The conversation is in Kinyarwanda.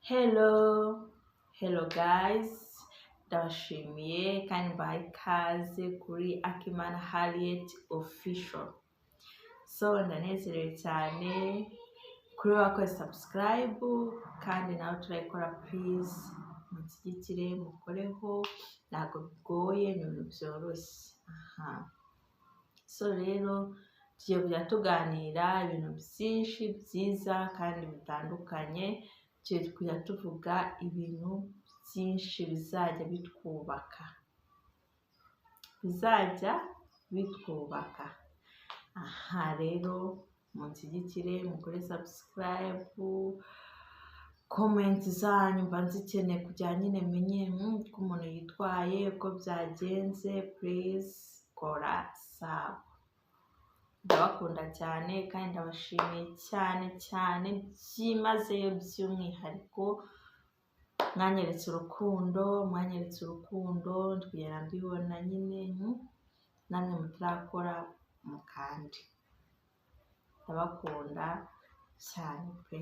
Hello, hello guys, ndabashimiye kandi mbahaye ikaze kuri Akimana Harriet Official. So ndanezerewe cyane kuri wakoze subscribe, kandi nawe turayikora. Please munshyigikire, mukoreho, ntabwo bigoye, ni ibintu byoroshye. Aha, so rero tugiye kujya tuganira ibintu byinshi byiza kandi bitandukanye. Tugiye kujya tuvuga ibintu byinshi bizajya bitwubaka, bizajya bitwubaka. Aha rero munshyigikire, mukore subscribe, comment zanyu mba nzikeneye kugira nyine menye uko umuntu yitwaye, uko byagenze. Please kora sub. Ndabakunda cyane kandi ndabashimiye cyane cyane byimazeyo, by'umwihariko mwanyeretse urukundo, mwanyeretse urukundo, ndi kugenda mbibona nyine. Namwe mutarakora mukande, ndabakunda cyane pe.